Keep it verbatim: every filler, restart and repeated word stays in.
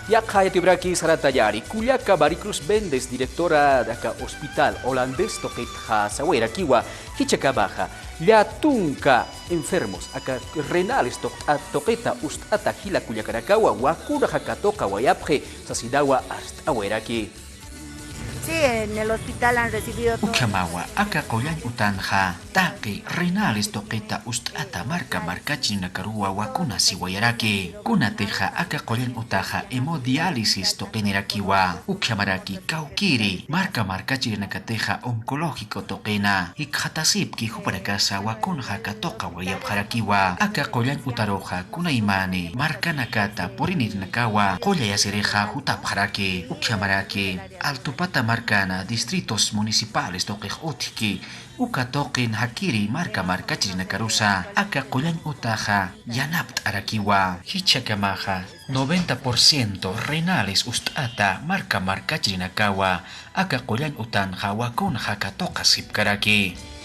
Yaqha yatipiraki saratayari, kullaka Maricruz Méndez, directora de aka hospital holandés tuqitxa sawayarakiwa, jichhakamaxa, llätunka enfermos, aka renales tuqt'a-, tuqita ust'ata jila kullakanakawa, wakunaxa katuqawayapxi, sasinawa arst'awayaraki. Sí, en el hospital han recibido todo. Ukhamawa, aka qullañ utanxa, taqi renales tuqita ust'ata marka markachirinakaruwa wakunasiwayaraki. Kunatixa aka qullañ utaxa hemodiálisis tuqinirakiwa. Ukhamaraki kawkiri marka markachirinakatixa oncológico tuqina. Jikxatasipki jupanakasa wakunxa katuqawayapxarakiwa. Aka qullañ utaruxa kunaymani markanakata purinirinakawa qullayasirixa jutapxaraki. Ukhamaraki Altupata markana distritos municipales tuqix utjki, uka tuqin jakiri marka markachirinakarusa aka qullañ utaxa yanapt'arakiwa. Jichhakamaxa noventa por ciento renales ust'ata marka markachirinakawa aka qullañ utanxa wakunxa katuqasipkaraki.